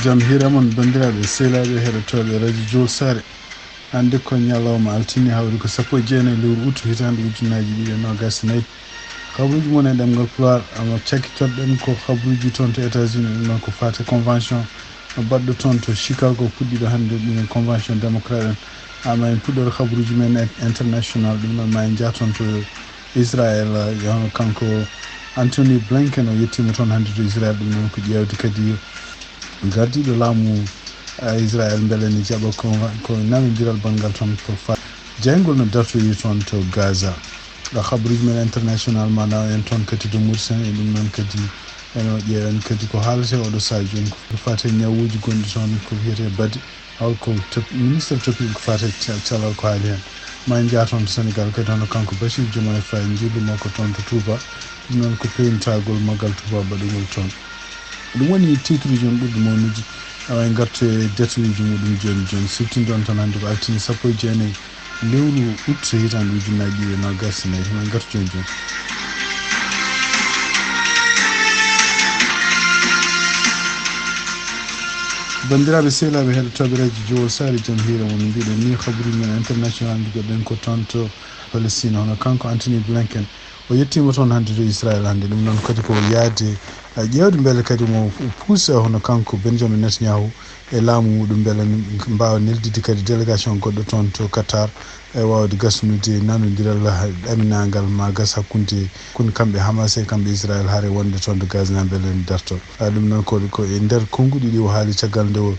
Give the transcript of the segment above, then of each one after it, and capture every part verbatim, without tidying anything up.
Jam hiira mon, banndiraaɓe, sehilaaɓe, heɗotooɓe Radio Jowol Saare. Hannde ko ñalawma altine, hawri ko sappo e jeenayi lewru ut, hitaande ujunnaaji ɗiɗi e noogaas e nayi. Kabaruuji mon e ɗemngal Pulaar, ama cakkitoɗen ko kabaruuji toon to États-Unis, ɗum noon ko faati convention baɗɗo toon to Chicago, puɗɗiiɗo hannde, ɗum en convention démocrate en. Ama en puɗɗoro kabaruuji men e international, ɗum noon ma en njah toon to Israel, eh, hono kanko Anthony Blinken, o yettiima toon hannde to Israel, ɗum noon ko ƴeewde kadi gardiiɗo laamu, eh, Israel, mbele ne jaɓa ko, ko nanondiral banngal toon ko fa-, jeyngol no dartoyi toon to Gaza. Ɗo kabaruuji men international ma nawa en toon kadi to Mauritanie, e ɗum noon kadi ene o ƴeewen kadi ko haalete oɗo sahaa jooni ko faati e ñawuuji gonɗi toon ko wiyetee badi. Haw ko top-, ministre toppitoo ko faati e ca-, calal ko haali heen. Ma en njah toon to Senegal kadi, hono kanko Bassirou Diomaye Faye, njillu makko toon to Touba. Ɗum noon ko peewnitagol maggal Touba baɗugol toon. Ɗum woni titre uji men ɓurɗi mawnude. Awa en ngartu e détail uji muɗum jooni jooni. Siftinde on tan hannde ko altine sappo e jeenayi lewru ut hitaande ujunnaaji ɗiɗi e noogaas e nayi. Ma en ngartu jooni jooni. Banndiraaɓe sehilaaɓe heɗotooɓe Radio Jowol Saare, jam hiira mon. No mbiɗen ni, kabaruuji men international, ndugoɗen ko toon to Palestine, hono kanko Anthony Blinken. O yettiima toon hannde to Israel hannde. Ɗum noon kadi ko yahde, a, ƴeewde mbele kadi mo puuse hono kanko Benjamin Netanyahu e laamu muɗum, mbele mbaawa neldidde kadi délégation goɗɗo toon to Qatar, e waawde gasnude nanondiral ɗaminangal ma gas hakkunde, hakkunde kamɓe Hamas e kamɓe Israel, hare wonde toon to Gaza, na mbele ne darto. A, ɗum noon ko, ko e nder konnguɗi ɗi o haali caggal nde o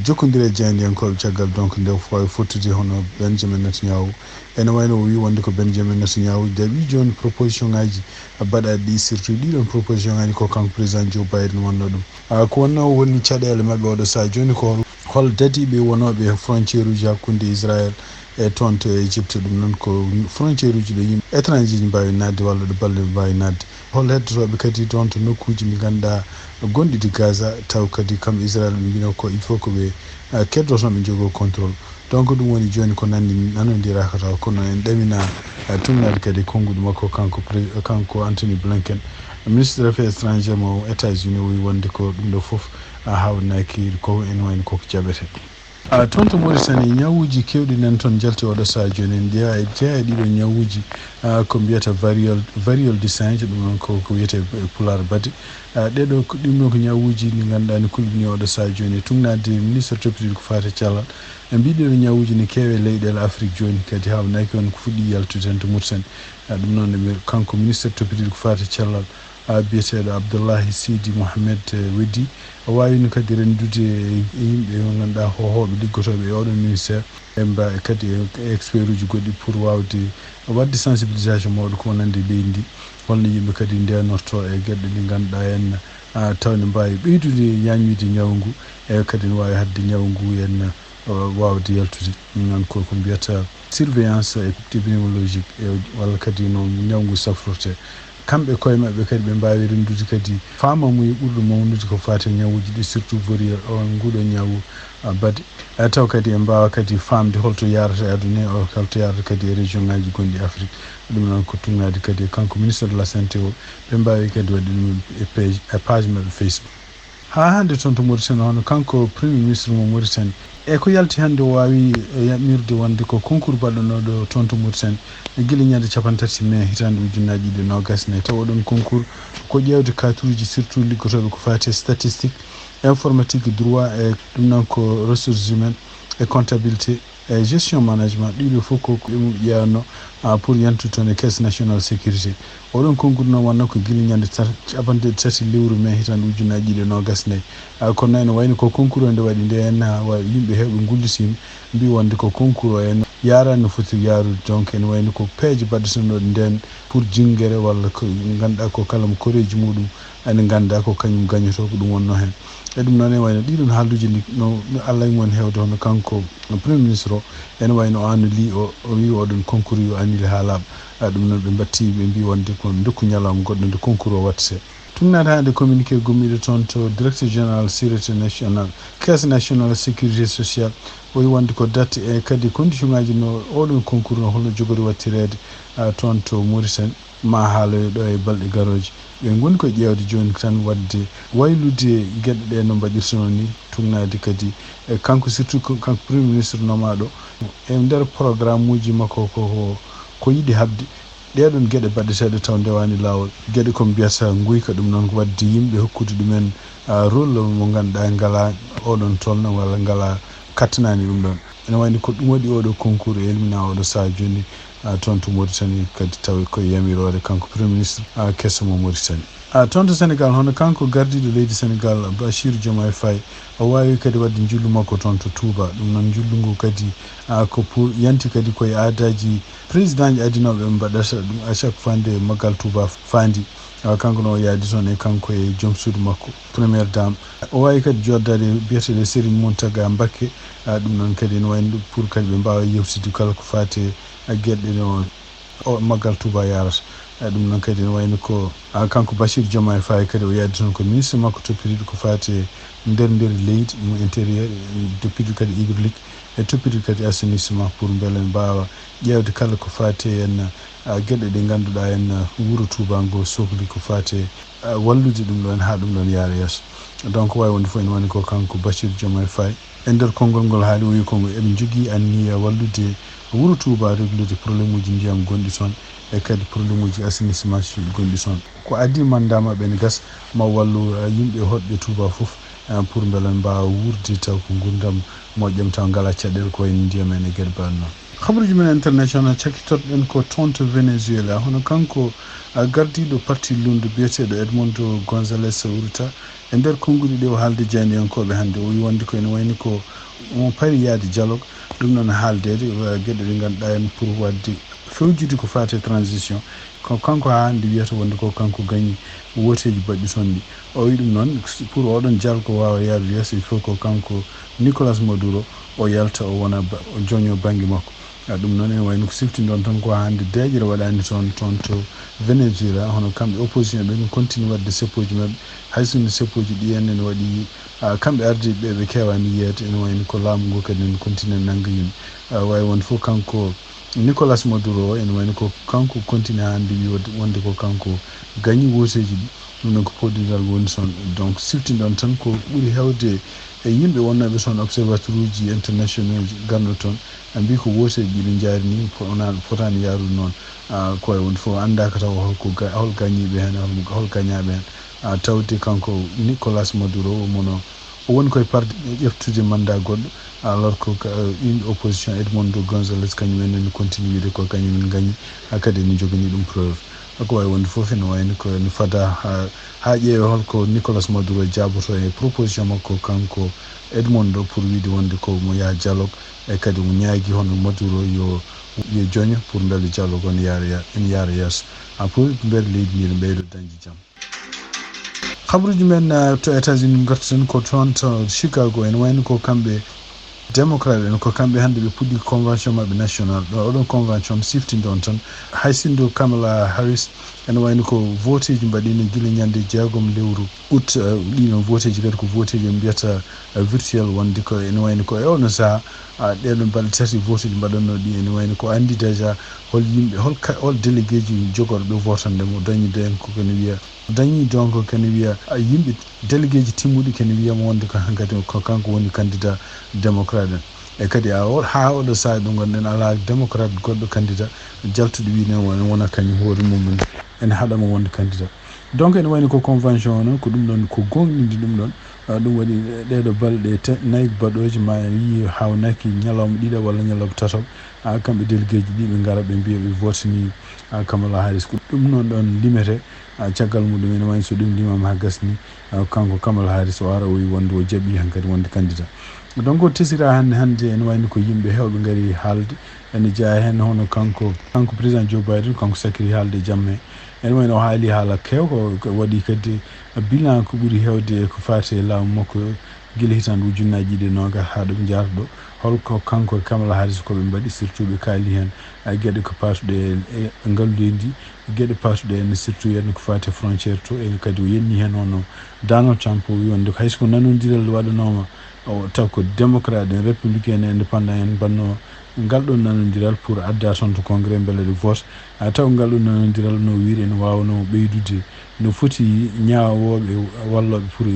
jokkondiri e jaayndiyankooɓe, caggal donc nde o fawi fottude hono Benjamin Netanyahu. Ene wayno o wi wonde ko Benjamin Netanyahu jaɓi jooni proposition ngaji baɗaɗi ɗi, surtout ɗiɗon proposition ngaji ko kanko président Joe Biden wonno ɗum. A, ko wonno woni caɗeele maɓɓe oɗo sahaa jooni ko hol, hol dadiiɓe wonooɓe e frontière uji hakkunde Israël e toon to Égypte. Ɗum noon ko frontière uji ɗo yimɓe étranger ji mbaawi naatde walla ɗo balle mbaawi naatde. Hol heddotooɓe kadi toon to nokkuuji ɗi ngannduɗaa gonɗi to Gaza, taw kadi kam Israël ɓe mbino ko il faut ko ɓe, a, keddoto ɓe njogoo contrôle. Donc ɗum woni jooni ko nanndi nanondiraa ko taw, kono en ɗamina, a, tugnaade kadi konnguɗi makko kanko pré-, kanko Anthony Blinken, ministre des Affaires étrangères mo États-Unis, o wi wonde ko ɗum ɗo fof, a, hawnaaki ko ene wayno koko jaɓete. A, toon to Mauritanie, ñawuuji keewɗi nan toon njalti oɗo sahaa jooni. En jeyaa e, jeyaa e ɗiɗo ñawuuji, a, ko mbiyata variole, variole du singe, ɗum noon ko, ko wiyetee e Pulaar badi. A, ɗeɗo ko, ɗum ɗo ko ñawuuji ɗi ngannduɗaa ne kulɓini oɗo sahaa jooni. E tugnaade ministre toppitiiɗo ko faati e cellal, ɓe mbii ɗeɗo ñawuuji ne keewi e leyɗeele Afrik jooni, kadi hawnaaki on ko fuɗɗii yaltude heen to Mauritanie. A, ɗum noon ne mi-, kanko ministre toppitiiɗo ko faati e cellal, a, biyeteeɗo Abdoulahi Sidi Mohamed, eh, Weddi, o waawino kadi renndude e, e yimɓe mo ngannduɗaa hohooɓe liggotooɓe e oɗon ministère, e mba-, e kadi e, e expert uji goɗɗi pour waawde waɗde sensibilisation mawɗo ko wonande leydi ndi. Holno yimɓe kadi ndeenorto e geɗe ɗe ngannduɗaa en, a, taw ne mbaawi ɓeydude ñañwide ñaw ngu, e kadi ne waawi haɗde ñaw ngu en, a, waawde yaltude. Ɗum noon ko, ko mbiyata surveillance épidémiologique, e, walla kadi no ñaw ngu safrorte. Kamɓe koye maɓɓe kadi ɓe mbaawi renndude kadi faamamuya ɓurɗo mawnude ko faati e ñawuuji ɗi, surtout variole o, nguɗo ñawu, a, badi. E taw kadi en mbaawa kadi faamde holto yaarata e aduna o, holto yaarata kadi e région ngaji gonɗi Afrique. Ɗum noon ko tugnaade kadi e kanko ministre de la santé o, ɓe mbaawi kadi waɗde ɗum e page, e page maɓɓe Facebook. Haa hannde toon to Mauritanie, hono kanko Premier Ministre mo Mauritanie, e ko yalti hannde o waawi, e, yamirde wonde ko concours baɗɗanooɗo toon to Mauritanie, e gila ñande capanɗe tati mai hitaande ujunnaaji ɗiɗi e noogaas e nayi. Tawa oɗon concours ko ƴeewde cadre uji, surtout liggotooɓe ko faati e statistique, informatique, droit, e ɗum noon ko ressources humaines e comptabilité, e gestion management, ɗiɗo fof ko, ko ɗum ƴeewno, a, pour yantude toon e Caisse Nationale Sécurité. Oɗon concours noon wonno ko gila ñande tar-, capanɗe tati lewru mai hitaande ujunnaaji ɗiɗi e noogaas e nayi. A, kono ene wayno ko concours o nde waɗi nde en, a, wa-, yimɓe heewɓe ngullitiima, mbii wonde ko concours o en yaaraani no foti yaarude. Donc ene wayno ko peeje baɗɗotonooɗe ndeen pour jinngere walla ko ngannduɗaa ko kala mo koreeji muɗum ene ngannda ko kañum gañotoo, ko ɗum wonno heen. E ɗum noon, e wayno ɗiɗon haalduuji ɗi no, no Allah e mum heewde, hono kanko Premier Ministre o, ene wayno o annulii o, o wii oɗon concours yo annulé haa laaɓa. A, ɗum noon ɓe mbatti, ɓe mbii wonde ko ndokku ñalawma goɗɗo nde concours o waɗtete. Tugnaade hannde communiqué gummiiɗo toon to Directeur Général Sûreté Nationale, Caisse Nationale Sécurité Sociale, o wii wonde ko date e kadi condition ngaji no oɗon concours no holno jogori waɗtireede, a, toon to Mauritanie. ma haaloyo ɗo e balɗe garooje. Ɓe ngoni ko ƴeewde jooni tan waɗde waylude geɗe ɗe no mbaɗirtunoo ni, tugnaade kadi e kanko, surtout ko kanko Premier Ministre nomaaɗo e nder programme uji makko ko, ko, ko yiɗi haɓde. Ɗee ɗoon geɗe baɗeteeɗe taw ndewaani laawol, geɗe ko mbiyata nguyka, ɗum noon ko waɗde yimɓe hokkude ɗumen, ah, rôle mo ngannduɗaa ngalaa oɗon tolno walla ngalaa kattanaani ɗum ɗoon. Ene wayni ko ɗum waɗi oɗo concours e elmina oɗo saha jooni, ah, toon to Mauritanie kadi tawi koye yamiroore kanko Premier Ministre, ah, keso mo Mauritanie. Ah, toon to Sénégal, hono kanko gardiiɗo leydi Sénégal, Bachir Diomaye Faye, o waawi kadi waɗde njillu makko toon to Touba. Ɗum noon njillu ngu kadi, ah, ko pour yanti kadi koye aadaaji président ji adinooɓe ɓe mbaɗata ɗum à chaque fois nde Magal Touba faandi. Ah, kanko noon o yaadi toon e kanko e joom suudu makko, Première Dame. O waawi kadi jooɗdaade biyeteeɗo Serigne Mountaga Mbacké. Ah, ɗum noon kadi ene wayno pour kadi ɓe mbaawa yewtidde kala ko faati e geɗe ɗe o, o Magal Touba yarata. Ah, ɗum noon kadi ene wayno ko, ah, kanko Bachir Diomaye Faye kadi o yaadi toon ko ministre makko toppitiiɗo ko faati e nder, nder leydi, mo intérieur, toppitiiɗo kadi hydraulique, e toppitiiɗo kadi assainissement pour mbele mbaawa ƴeewde kala ko faati e en, ah, geɗe ɗe ngannduɗaa en, ah, wuro Touba ngo sokli ko faati e, ah, wallude ɗum ɗoon haa ɗum ɗoon yaara yeeso. Donc, waawi wonde fof ene woni ko kanko Bachir Diomaye Faye. E nder konngol ngol haali, o wi ko eɓe njogii anniya wallude wuro Touba, reglude problème uji ndiyam gonɗi toon e kadi problème uji assainissement gonɗi toon. Ko adii mandat maɓɓe ene gasa ma wallu, eh, yimɓe hoɗɓe Touba fof, eh, pour mbele mbaawa wuurde taw ko nguurndam moƴƴam taw ngalaa caɗeele ko wayno ndiyam en e geɗe mbaɗ noon. Habaruuji men international, cakkitoɗen ko toon to Venezuela, hono kanko, ah, gardiiɗo parti lunndu biyeteeɗo Edmundo Gonzalez Urrutia, e nder konnguɗi ɗi o haaldi jaayndiyankooɓe hannde, o wi wonde ko ene wayni ko omo parii yahde dialogue, ɗum noon haaldeede, eh, geɗe ɗe ngannduɗaa en pour waɗde fewjude ko faati e transition. Ko kanko haa hannde wiyata wonde ko kanko gañi wooteeji baɗɗi toon ɗi. O wi ɗum noon, pour oɗon dialogue waawa yahrude yeeso, il faut ko kanko Nicolas Maduro o yalta, o wona ba-, o joño bannge makko. Ah, ɗum noon ene wayno ko siftinɗon tan ko hannde deeƴere waɗaani toon, toon to Venezuela, hono kamɓe opposition ɓe no continue waɗde seppooji maɓɓe, hay sinno seppooji ɗi en ene waɗi, ah, kamɓe ardiiɓe ɓe ɓe keewaani yeeyde, ene wayno ko laamu ngu kadi ene continue nannga yimɓe. Ah, waawi wonde fof kanko Nicolas Maduro o ene wayno ko kanko continue hannde wi wonde, wonde ko kanko gañi wooteeji ɗi. Ɗum noon ko pooɗigal woni toon. Donc, siftinɗon tan ko ɓuri heewde e yimɓe wonnooɓe toon, observateur uji international ji garno toon, a mbi ko wooteeji ɗi ɓe njaari ni, fo-, wonaa, fotaani yaarude noon. Ah, ko wayi wonde fof anndaaka taw holko ga-, hol gañiiɓe heen, hol, hol gañaaɓe heen. Ah, tawde kanko Nicolas Maduro o mono o woni koye parde ƴeftude mandat goɗɗo, alors que ka, eh, yimɓe opposition Edmundo Gonzalez kañum en ne continue wiide ko kañum en gañi, haa kadi ene joganii ɗum preuve. Ko wayi wonde fof ene wayno ko ene fada haa, haa ƴeewe holko Nicolas Maduro jaaboto e proposition makko kanko Edmundo pour wiide wonde ko mo yaha dialogue, e kadi mo ñaagi hono Maduro yo, yo joño pour mbele dialogue o ne yaara ya-, ene yaara yeeso. Ah, pour mbele leydi ndi ne ɓeydo dañde jam. Habaruuji men, eh, to États-Unis ngartaten ko toon to Chicago, ene wayno ko kamɓe démocrate en, ko kamɓe hannde ɓe puɗɗi convention maɓɓe national. Ɗo oɗon convention siftinɗon tan, hay sinno Kamala Harris ene wayno ko voteeji mbaɗiino gila ñande jeegom lewru août, eh, ɗiɗon voteeji kadi ko voteeji ɓe mbiyata, eh, virtuel, wonde ko ene wayno ko e oɗon saha, ah, ɗeɗon balɗe tati voteeji mbaɗanno ɗi, ene wayno ko anndi déjà hol yimɓe, hol ka-, hol délégué ji jogorɓe votande mo, dañi den ko kene wiya dañi donc kene wiya, a, yimɓe délégué ji timmuɗi kene wiyama wonde ko hankadi ko kanko woni candidat démocrate en. E kadi a o-, haa oɗo saha ɗo gonɗen alaa démocrate goɗɗo candidat jaltuɗo wi ne wona, wona kañum hoore mum ene haɗama wonde candidat. Donc ene wayno ko convention o noon ko ɗum ɗon ko gonɗinde ɗum ɗon. Ah, ɗum waɗi ɗeɗo balɗe te-, nayi baɗooje ma en yii hawnaaki ñalawma ɗiɗa walla ñalawma tataɓa. Ah, kamɓe délégué ji ɗi ɓe ngara ɓe mbiya ɓe votini, ah, Kamala Harris. Ko ɗum noon ɗon limete. Ah, caggal muɗum ene wayno so ɗum limama haa gasni, ah, kanko Kamala Harris o ara o wi wonde o jaɓi hankadi wonde candidat. Donc o tesira hannde, hannde ene wayno ko yimɓe heewɓe ngari haalde. Ene jeyaa heen hono kanko, kanko président Joe Biden, kanko sakkiri haalde jamma he. Ene wayno o haali haala keew ko, ko waɗi kadi bilan ko ɓuri heewde ko faati e laamu makko gila hitaande ujunnaaji ɗiɗi e noogas haa ɗo ɓe njaarata ɗo. Holko kanko e Kamala Harris ko ɓe mbaɗi, surtout ɓe kaali heen, ah, geɗe ko paatuɗe e, e ngalluuji ndi, geɗe paatuɗe en surtout heen ko faati e frontière to, e kadi o yenni heen hono Donald Trump o wi wonde ko hay so ko nanondiral waɗanooma, o, taw ko démocrate en, républicain en, indépendant en mbanno ngal ɗon nanondiral pour adda toon to congrès mbele ɗe vote. A taw ngal ɗon nanondiral no wiiri ene waawno ɓeydude, no foti ñaawooɓe wallooɓe pour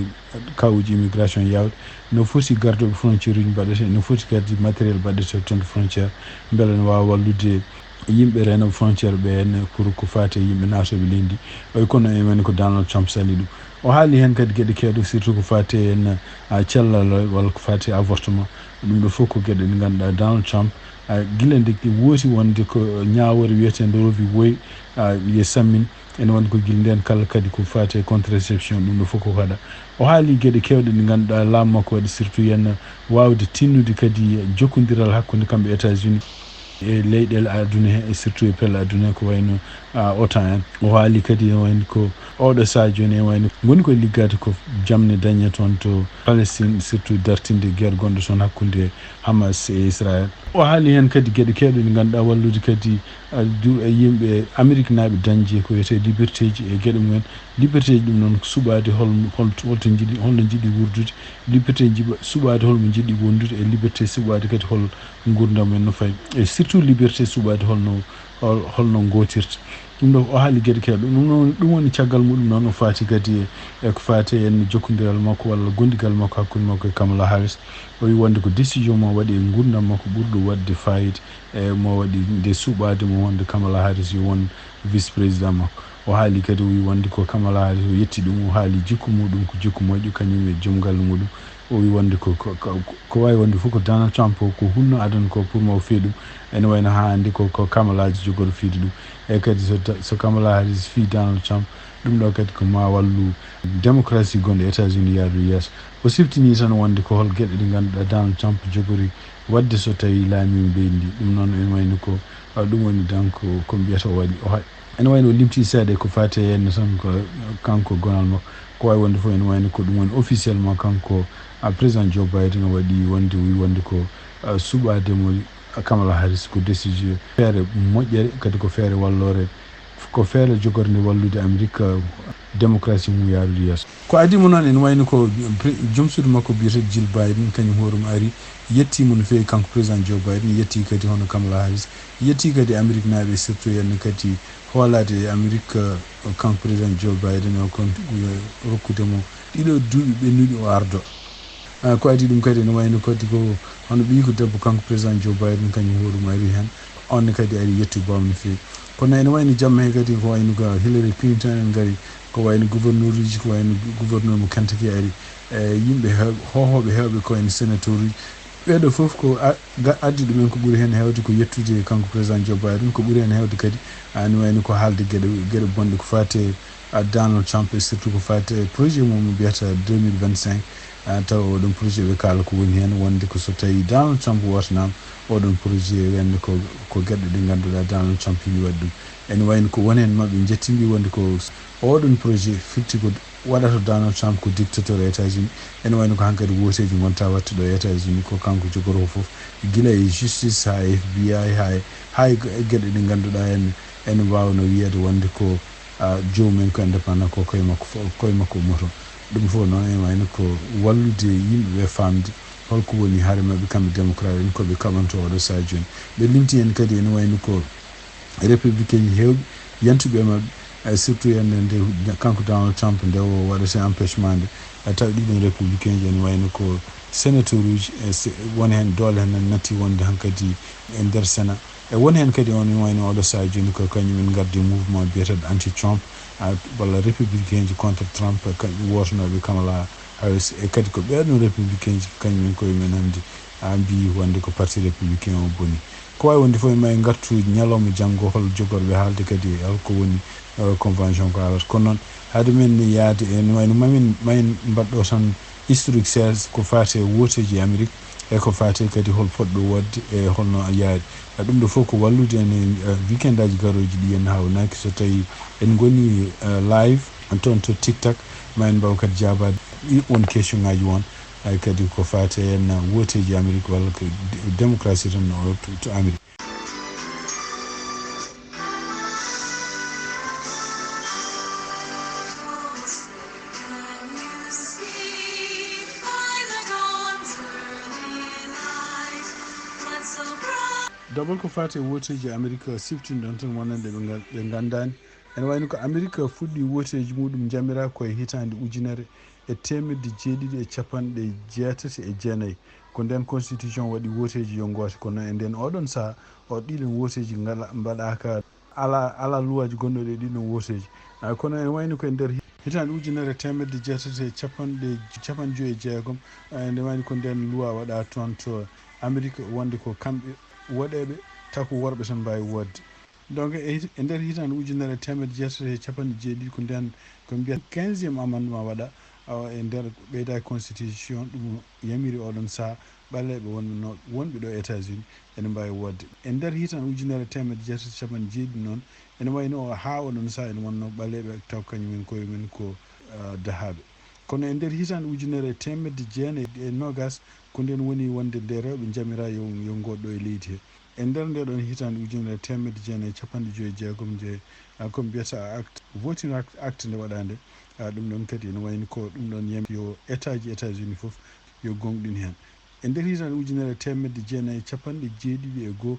kawuuji immigration yaawde, no foti gardooɓe frontière uji mbaɗete, no foti kadi matériel mbaɗete toon to frontière mbele no waawa wallude yimɓe reenooɓe frontière ɓe en pour ko faati e yimɓe naatooɓe leydi. Oy kono en woni ko Donald Trump sali ɗum. O haali heen kadi geɗe keewɗe, surtout ko faati e en, a, cellal walla ko faati e avortement. Ɗum ɗo fof ko geɗe ɗe ngannduɗaa Donald Trump, a, gila nde wooti wonde ko ñaawoore wiyeteende Roe v. Wade, a, yo sammin. Ene wonde ko gila ndeen kala kadi ko faati e contraception, ɗum ɗo fof ko kaɗa. O haali geɗe keewɗe ɗe ngannduɗaa laamu makko waɗi, surtout yen waawde tinnude kadi jokkondiral hakkunde kamɓe États-Unis e leyɗeele aduna he, e surtout e pelle aduna he, ko wayno, a, OTAN en. O haali kadi ene wayno ko oɗo sahaa jooni ene wayno ngoni koye liggaade ko jamne dañe toon to Palestine, surtout dartinde guerre gonɗo toon hakkunde Hamas e Israël. O haali heen kadi geɗe keewɗe ɗe ngannduɗaa wallude kadi, a, du-, e yimɓe Ameriknaaɓe dañde ko wiyetee libertéeji e geɗe mumen. Libertéeji ɗum noon ko suɓaade hol-, hol-, holto njiɗi, holno njiɗi wuurdude. Liberté njiɓa-, suɓaade hol mo njiɗi wondude e liberté suɓaade kadi hol nguurndam men no fayi. E surtout liberté suɓaade holno, hol-, holno ngootirta. Ɗum ɗo o haali geɗe keewɗe. Ɗum noon, ɗum woni caggal muɗum noon o faati kadi e, e ko faati e jokkodiral makko walla gondigal makko hakkunde makko e Kamala Harris. O wi wonde ko décision mo waɗi e nguurndam makko ɓurɗo waɗde fayida, e mo waɗi nde suɓaade mo wonde Kamala Harris yo won vice président makko. O haali kadi, o wi wonde ko Kamala Harris o yetti ɗum, o haali jikku muɗum ko jikku moƴƴo, kañum e joom galle muɗum. O wi wonde ko, ko, ko, ko waawi wonde fof ko Donald Trump o, ko hunno adana ko pour mo o fii ɗum. Ene wayno haa hannde ko, ko Kamala Harris jogori fiide ɗum. E kadi so ta-, so Kamala Harris fii Donald Trump, ɗum ɗo kadi ko ma wallu démocratie gonɗo États-Unis yahdu yeeso. O siftini tan wonde ko hol geɗe ɗe ngannduɗaa Donald Trump jogori waɗde so tawi laamiima leydi ndi. Ɗum noon ene wayno ko, a, ɗum woni donc ko mbiyata o waɗi. O ha-, ene wayno o limti seeɗa ko faati e henna tan ko kanko gonal makko. Ko waawi wonde fof ene wayno ko ɗum woni officiellement kanko, a, président Joe Biden o waɗi wonde, o wi wonde ko, a, suɓaade mo Kamala Harris ko décision feere moƴƴere, kadi ko feere walloore, ko feere jogorde nde wallude Amerique, démocratie mum yaarude yeeso. Ko adii mo noon ene wayno ko pre-, joom suudu makko biyeteeɗo Jill Biden, kañum hoore mum ari, yettii mo no feewi kanko président Joe Biden, yettii kadi hono Kamala Harris, yettii kadi Ameriknaaɓe, surtout heen kadi hoolaade e Amerique, kanko président Joe Biden o, kon rokkude mo ɗiɗo duuɓi ɓennuɗi o ardo. Ah, ko adii ɗum kadi ene wayno kadi ko hono ɓiyko debbo kanko président Joe Biden, kañum hoore mum ari heen. On ne kadi ari yetti boom no feewi. Kono ene wayno jamma he kadi ko wayno ko Hillary Clinton en ngari, ko wayno gouverneur uji, ko wayno gouverneur mo Kentucky ari. E yimɓe heew-, hoohooɓe heewɓe ko wayno sénateur uji. Ɓeeɗo fof ko a-, ga-, addi ɗumen ko ɓuri heen heewde ko yettude kanko président Joe Biden, ko ɓuri heen heewde kadi, a, ene wayno ko haalde geɗe, geɗe bonɗe ko faati e a, Donald Trump, e surtout ko faati e projet mum mo mbiyata deux mille vingt-cinq, a, tawa oɗon projet ɓe kaala ko woni heen, wonde ko so tawi Donald Trump wootanaama, oɗon projet wonde ko, ko geɗe ɗe ngannduɗaa Donald Trump yiɗi waɗde ɗum. Ene wayno ko won heen maɓɓe njetti mbi wonde ko oɗon projet firti ko waɗata Donald Trump ko dictateur e États-Unis. Ene wayno ko hankadi wooteeji ngonta waɗde ɗo e États-Unis, ko kanko jogoroo fof, gila e justice, haa e F B I, haa e, haa e geɗe ɗe ngannduɗaa en, ene waawno wiyeede wonde ko a, joomum en ko indépendant, ko koye makko fo-, koye makko ummoto. Ɗum fof noon ene wayno ko wallude yimɓe ɓe faamde holko woni hare maɓɓe kamɓe démocrate en, ko ɓe kaɓanto oɗo sahaa jooni. Ɓe limti heen kadi ene wayno ko républicain ji heewɓe yantuɓe e maɓɓe, e surtout heen nde kanko Donald Trump nde o waɗata empêchement nde, e taw ɗiɗon républicain ji ene wayno ko sénateur uji, e se-, won heen doole heen natti wonde hankadi e nder Sénat. E won heen kadi on wayno oɗo sahaa jooni ko kañum en ngardi mouvement biyeteeɗo anti-Trump, a, walla républicain ji contre Trump, e kañum wootanooɓe Kamala Harris. E kadi ko ɓeeɗon républicain ji kañum en koye men hannde, a, mbiyi wonde ko parti républicain o boni. Ko waawi wonde fof en ma en ngartu ñalawma janngo hol jogorɓe haalde kadi e holko woni, e, convention ko haalata. Kono noon, haade men yaade, ene wayno ma min, ma en mbaɗɗo tan historique seeɗa ko faati e wooteeji e Amérique, e ko faati kadi hol poɗɗo waɗde e holno yaari. E ɗum ɗo fof ko wallude en e, e weekendaaji garooji ɗi en hawnaaki. So tawi en ngoni, e, live toon to TikTok, ma en mbaaw kadi jaabaade ɗi won question ngaaji won. Hay kadi ko faati e en wooteeji Amérique walla ko de-, démocratie tan no to, to Amérique. Dabol ko faati e wooteeji Amerik siftinɗon tan wonande ɓe ngal-, ɓe nganndaani. Ene wayno ko Amerik fuɗɗi wooteeji muɗum njamira ko e hitaande ujunere e teemedde jeeɗiɗi e capanɗe jeetati e jeenayi. Ko ndeen constitution waɗi wooteeji yo ngooti, kono e ndeen oɗon saha o ɗiɗon wooteeji ngala mbaɗaaka, ala, ala luwaaji gonɗo e ɗiɗon wooteeji. Ah, kono ene wayno ko e nder hitaande ujunere teemedde jeetati e capanɗe, capanɗe joyi e jeegom, ah, ene wayno ko ndeen luwa waɗa toon to Amerik wonde ko kamɓe woɗeeɓe, taw ko worɓe tan mbaawi woodde. Donc, e hit-, e nder hitaande ujunere teemedde jeetati e capanɗe jeeɗiɗi, ko ndeen, ko mbiyata quinzième amendement waɗa, awa, e nder ɓeydaaki constitution, ɗum yamiri oɗon saha ɓaleeɓe wonɓe no, wonɓe ɗo États-Unis ene mbaawi woodde. E nder hitaande ujunere teemedde jeetati e capanɗe jeeɗiɗi noon, ene wayno o haa oɗon saha ene wonno ɓaleeɓe taw kañum en koye mum ko, ah, dahaaɓe. Kono e nder hitaande ujunere e teemedde jeenayi e noogas, ko ndeen woni wonde nde rewɓe njamira yo, yo ngoot ɗo e leydi he. E nder nde ɗon hitaande ujunere e teemedde jeenayi e capanɗe joyi e jeegom nde, ah, ko mbiyata Act, Voting Act, Act nde waɗaande, ah, ɗum ɗon kadi ene wayni ko ɗum ɗon yam yo État ji États-Unis fof yo gooŋɗin heen. E nder hitaande ujunere e teemedde jeenayi e capanɗe jeeɗiɗi e goo,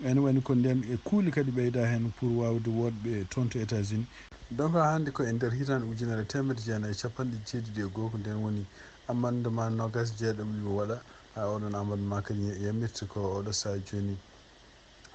ene wayni ko ndeen e kuule kadi ɓeyda heen pour waawde woodɓe toon to États-Unis. Donc, haa hannde ko e nder hitaande ujunere e teemedde jeenayi e capanɗe jeeɗiɗi e goo ko ndeen woni amendement noogas e jeeɗiɗi ɓe waɗa. Haa oɗon amendement kadi yamirta ko oɗo sahaa jooni,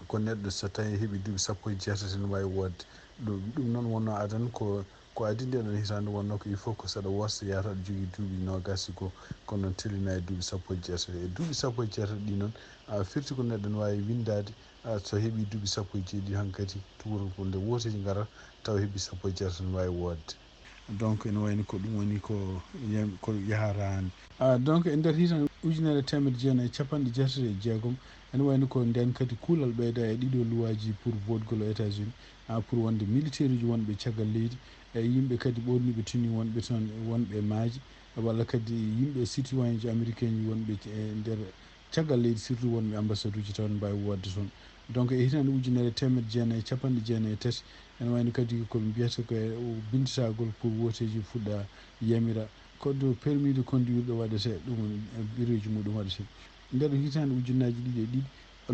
ko neɗɗo so tawii heɓi duuɓi sappo e jeetati ene waawi woodde. Ɗum, ɗum noon wonnoo adan ko, ko adii ndee ɗoon hitaande wonnoo ko il faut ko saɗa woosa yaata aɗa jogii duuɓi noogas e goo, kono noon tellina e duuɓi sappo e jeetati. E duuɓi sappo e jeetati ɗi noon, a firti ko neɗɗo ene waawi winndaade, a, so heɓii duuɓi sappo e jeeɗiɗi hankadi tuuro ko nde wooteeji ngarata taw heɓii sappo e jeetati ene waawi woodde. Donc, ene wayni ko ɗum woni ko yam-, ko yahata hannde. Ah, donc, e nder hitaande ujunere teemedde jeenayi e capanɗe jeetati e jeegom, ene wayni ko ndeen kadi kuulal ɓeyda e ɗiɗo luwaaji pour vote gol États-Unis, ah, pour wonde militaire uji wonɓe caggal leydi, e yimɓe kadi ɓorniiɓe tenue wonɓe toon, wonɓe maaji, walla kadi yimɓe citoyen ji américain ji wonɓe e nder caggal leydi, surtout wonɓe ambassade uji taw ne mbaawi woodde toon. Donc, e hitaande ujunere teemedde jeenayi e capanɗe jeenayi e tati, ene wayno kadi ko ɓe mbiyata ko e binnditagol pour wooteeji fuɗɗa yamira, code permis de conduire ɗo waɗetee, ɗum woni, e, bireeji muɗum waɗetee. Nder hitaande ujunnaaji ɗiɗi e ɗiɗi,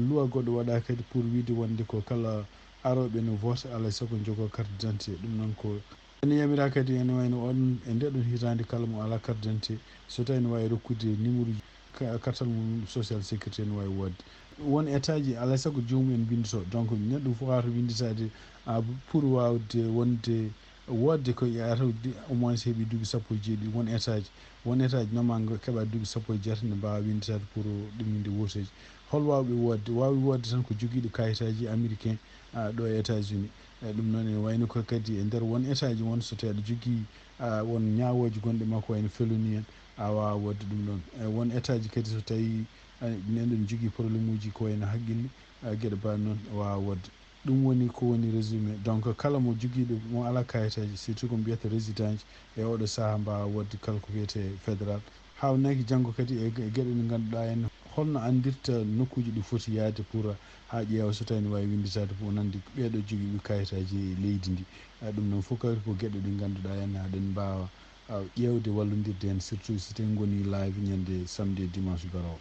luwa goɗɗo waɗa kadi pour wiide wonde ko kala arooɓe no vote, alaa e sago njogoo carte d'identité. Ɗum noon ko ene yamira kadi ene wayno on, e nde ɗon hitaande kala mo alaa carte d'identité, so tawi ene waawi rokkude numéro uji ka-, kartal mum social sécurité ene waawi woodde. Won état ji alaa e sago joomum en mbinndoto. Donc, neɗɗo fof waawata winnditaade, ah, pour waawde wonde woodde ko yaata au moins heɓi duuɓi sappo e jeeɗiɗi. Won état ji, won état ji normalement keɓa duuɓi sappo e jeetati nde mbaawa winnditaade pour ɗum winde wooteeji. Hol waawɓe woodde? Waawɓe woodde tan ko jogiiɗo kayitaaji américain, ah, ɗo e États-Unis. E ɗum noon ene wayno ko kadi e nder won état ji won so tawi aɗa jogii, ah, won ñaawooje gonɗe ma ko wayno feloni en, a waawaa woodde ɗum ɗoon. E won état ji kadi so tawi, ah, neɗɗo ne jogii problème uji ko wayno haqqille, ah, geɗe mbaɗe noon, a waawaa woodde. Ɗum woni ko woni résumé. Donc, kala mo jogiiɗo, mo alaa kayitaaji, surtout ko mbiyata résident ji, e oɗo sahaa mbaawa woodde kala ko wiyetee fédéral. Haawnaaki janngo kadi e ge-, geɗe ɗe ngannduɗaa en, holno anndirta nokkuuji ɗi foti yahde pour haa ƴeewa so tawi ne waawi winnditaade pour nande ɓeeɗo jogiiɓe kayitaaji leydi ndi. Ah, ɗum noon fof kadi ko geɗe ɗe ngannduɗaa en, haɗen mbaawa, ah, ƴeewde wallondirde heen, surtout so tawi ngoni live ñande samedi e dimanche garoowo.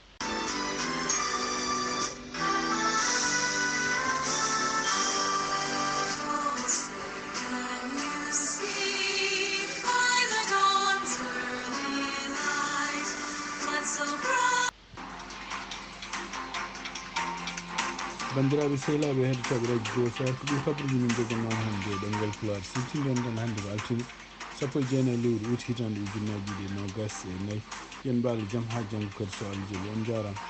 Banndiraaɓe sehilaaɓe heɗotooɓe radio Joof F M, ko ɗum kabaruuji min njogonoo hannde e ɗemngal Pulaar. Siftinde on tan hannde ko altine, sappo e jeenayi lewru ut hitaande ujunnaaji ɗiɗi e noogaas e nayi. Yo on mbaalu jam haa janngo kadi so Allah jaɓii. On njaaraama.